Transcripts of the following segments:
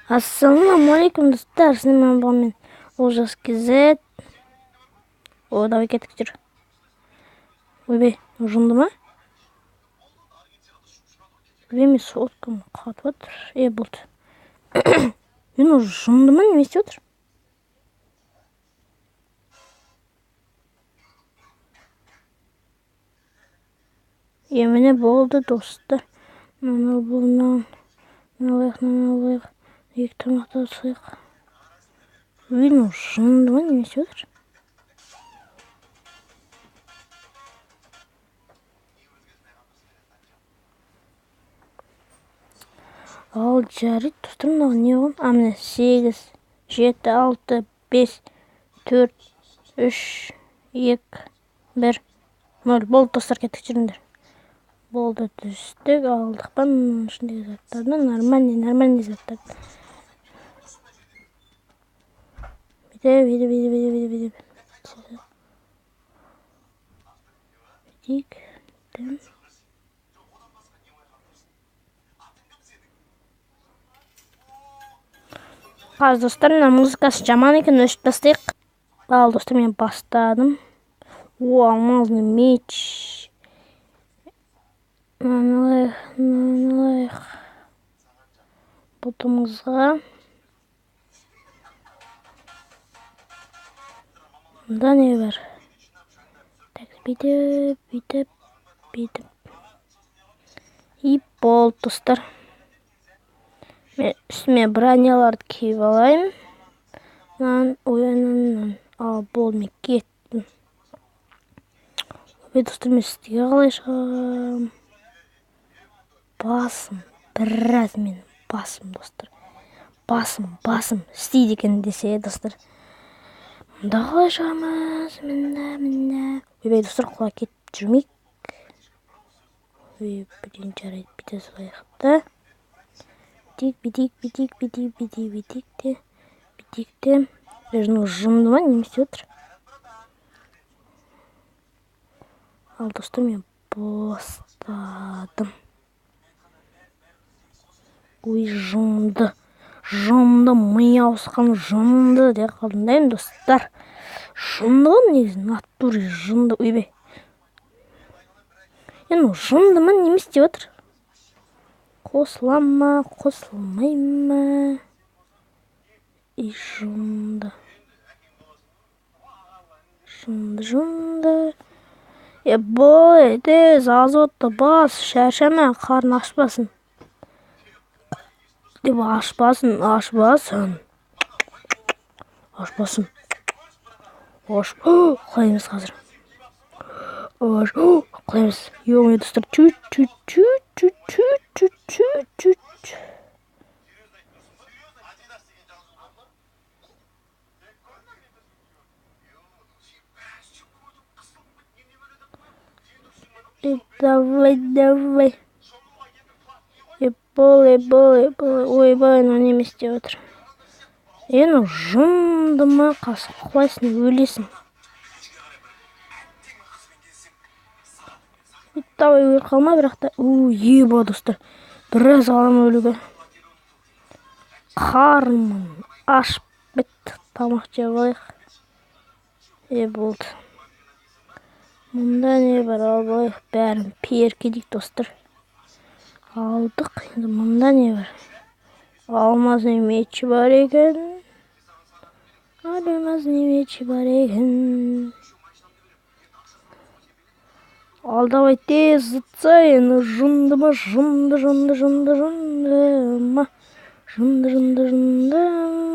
Ассалаумағалейкум, достар, сіздермен мен Олжас KZ. О, давай кеттік, жүр. Ойбай, жынды ма? Білмеймін, соткам қатып жатыр. Е, болды. Мен уже жынды ма, не істеп отыр? Е, міне болды, достар. Мынау бұл, мынау. Мынау алайық, мынаны алайық. Екі тамақты алсайық. Ой, мынау жынды ма, не істеп отыр? Ал, жарайды, достар, мынау не болған? А, міне, 8, 7, 6, 5, 4, 3, 2, 1, 0. Болды, достар, кеттік, жүріңдер. Болды, түстік, алдық па мынаның ішіндегі заттарды? Нормальный, нормальный заттарды. Бүйтіп, бүйтіп, бүйтіп, бүйтіп, бүйтіп, бүйтіп. Бүйтейік. Қазір, достар, мына музыкасы жаман екен, өшіріп тастайық. Ал, достар, мен бастадым. О, алмазный меч. Мынаны алайық, мынаны алайық. Бұтымызға. Мында не бар? Так, бүйтіп, бүйтіп, бүйтіп. И болды, достар. Мен үстіме броняларды киіп алайын. Мынаны, ой, мынаны. Ал, болды, мен кеттім. Ой, достар, мен үстіге қалай шығамын? Басым, біраз менің басым, достар. Басым, басым істейді екен десе, достар. Мында қалай шығамыз? Мында, мында. Ойбай, достар, құлап кетіп жүрмейік. Ой, блин, жарайды, бүйте салайық та. Бүйтейік, бүйтейік, бүйтейік, бүйтейік, бүйтейік, бүйтейік те, бүйтейік те. Мынау жынды ма, не істеп отыр? Ал, достар, мен бастадым. Ой, жынды. Жынды, ми ауысқан жынды деп қалдым да енді, достар. Жынды ғой негізі, натуре жынды. Ойбай. Енді жынды ма, не істеп отыр? Қосыла ма, қосылмай ма? И жынды. Жынды, жынды. Е, бой, тез азотты бас, шаршама, қарын ашпасын. Деп ашпасын, ашпасын. Ашпасын. Аш, құлаймыз қазір. Аш, құлаймыз. Ё-моё, достар, чуть, чуть, чуть, чуть, чуть, чуть, чуть, чуть. И давай, давай. И бол, и бол, и бол. Ойбай, мынау неме істеп отыр? Е, мынау жынды ма? Қасық құлайсың, өлесің. Давай, өліп қалма, бірақ та. У, еба, достар. Біраз қалам өлуге. Қарным ашып бітті. Тамақ жеп алайық. Е, болды. Мұнда не бар, алып алайық. Бәрін перкелейік, достар. Алдық. Енді мұнда не бар? Алмазный меч бар екен. Алмазный меч бар екен. Ал, давай тез зытса, енді жынды ма, жынды, жынды, жынды, жынды ма, жынды, жынды, жынды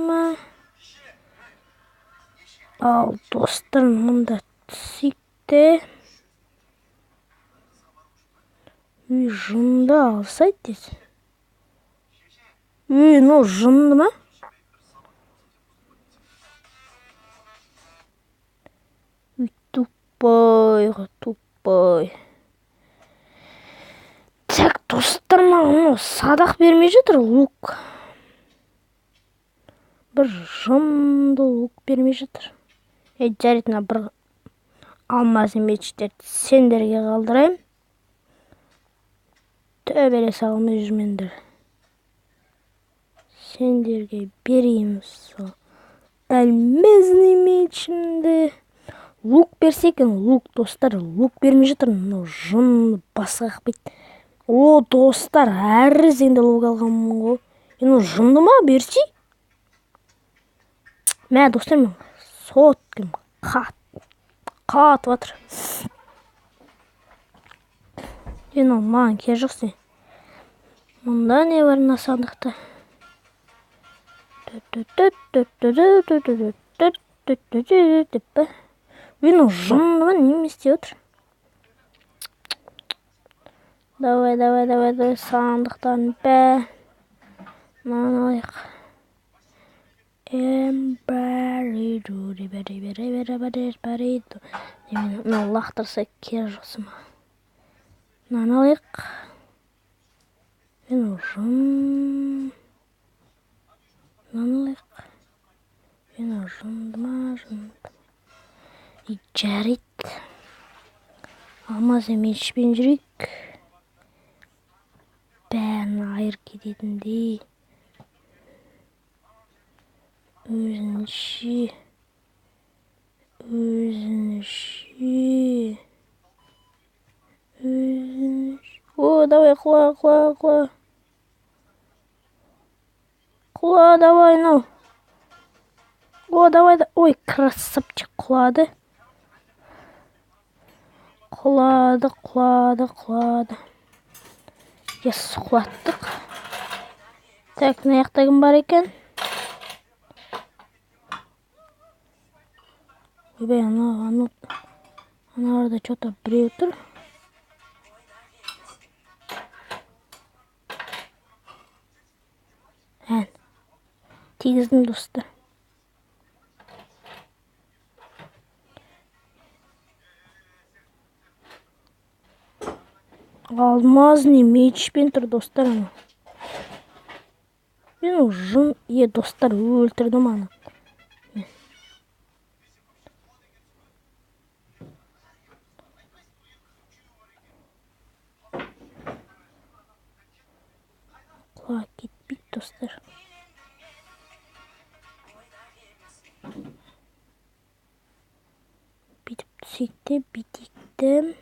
ма. Ал, достар, мұнда түсейік те. Үй, жынды алсай тез. Үй, мынау жынды ма? Үй, тупой ғой, тупой. Так, достар, маған мынау садақ бермей жатыр, лук. Бір жынды лук бермей жатыр. Е, жарайды, мына бір алмазный мечтерді сендерге қалдырайын. Төбелесе алмай жүрмеңдер. Сендерге берейін сол алмазный мечімді. Лук берсе екен, лук, достар, лук бермей жатыр. Мынау жын басқа қақпайды. О, достар, әр енді лук алғанмын ғой. Мынау жынды ма, берсей? Мә, достар, мен соткам қатып жатыр. Мынау маған керек жоқ сен. Мұнда не бар мына сандықта? Деп па? Мынау жынды ма, неме істеп отыр? Давай, давай, давай, давай, сандықтан бә. Мынаны алайық. Мынау лақтырса керек жоқсың маған. Мынаны алайық. Мынау жын. Мынаны алайық. Мынау жынды ма, жынды. Жарайды. Алмазный мечпен жүрейік. Бәрін айырып кететіндей. Өзінше. Өзінше. Өзінше. О, давай, құла, құла, құла. Құла, давай, мынау. О, давай, ой, красавчик, құлады. Құлады, құлады, құлады. Ес, құлаттық. Так, мына жақта кім бар екен? Ойбай, ана арада чё-то біреу тұр. Ән, тигіздім, достар. Алмазный мечпен тұр, достар, ана. Мен ол жын, достар, өлтірдім аны. Құлап кетпейді, достар. Бүйтіп түсейік те, бүйтейік те.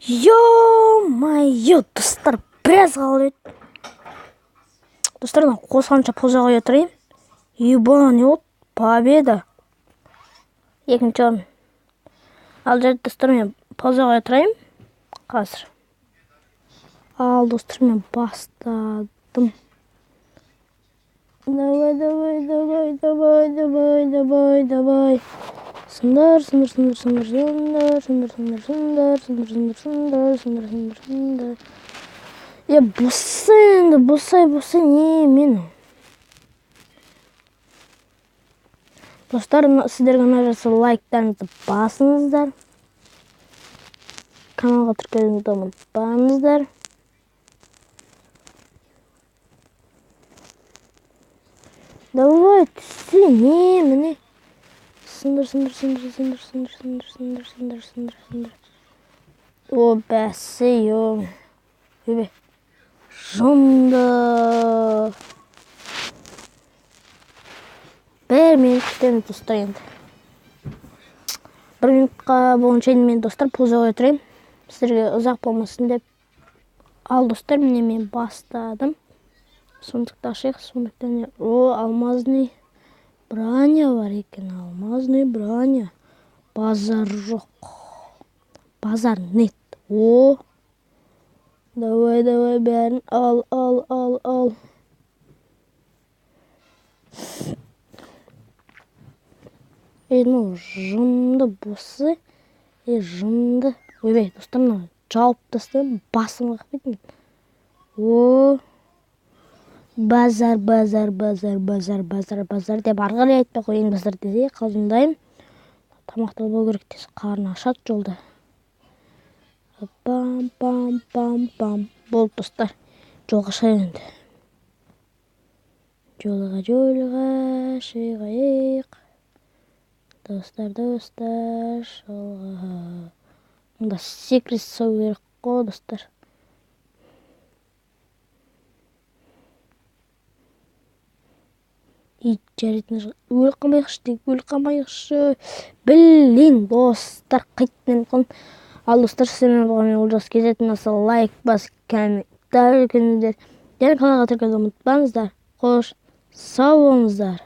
Ё-моё, достар, біраз қалып еді. Достар, мына қосқанша поза қоя тұрайын. Ебана, не болды? Победа. Екінші орын. Ал жарайды, достар, мен поза қоя тұрайын. Қазір. Ал, достар, мен бастадым. Давай, давай, давай, давай, давай, давай, давай. Сындар, сындар, сындар, сындар, сындар, сындар, сындар, сындар, сындар, сындар, сындар, сындар, сындар, сындар. Е, босай енді, босай, босай, не мен. Достар, сіздерге ұнап жатса лайктарыңызды басыңыздар. Каналға тіркелуді ұмытпаңыздар. Давай, түсі, не, міне. Сындыр, сындыр, сындыр, сындыр, сындыр, сындыр, сындыр, сындыр, сындыр, сындыр. О, бәсе, ё. Өбе. Жынды. 1 минут күтеміз, достар, енді. 1 минутқа болғанша енді мен, достар, пауза қоя тұрайын. Сіздерге ұзақ болмасын деп. Ал, достар, міне мен бастадым. Сундукты ашайық. Сундукта не? О, алмазный броня бар екен. Алмазный броня. Базар жоқ. Базар нет. О! Давай, давай, бәрін ал, ал, ал, ал. Ну, жынды босы. Жынды. Ойбай, достар, мынау жауып тастадым, басым қақпайды. О! Базар, базар, базар, базар, базар, базар деп ары қарай айтпай қояйын, базар десе қалжыңдаймын. Тамақты алып керек тез, қарны ашады жолда. Пам, пам, пам, пам. Болды, достар. Жолға шығайық енді. Жолға, жолға шығайық. Достар, достар, жолға. Мұнда секіріп салу керек қой, достар. И жарайды, өліп қалмайықшы тек, өліп қалмайықшы. Блин, достар, қайтадан өліп қалдым. Ал, достар, сіздермен болған мен, Олжас Кезетін. Лайк басып, комментарий және каналға тіркелуді ұмытпаңыздар. Қош сау болыңыздар.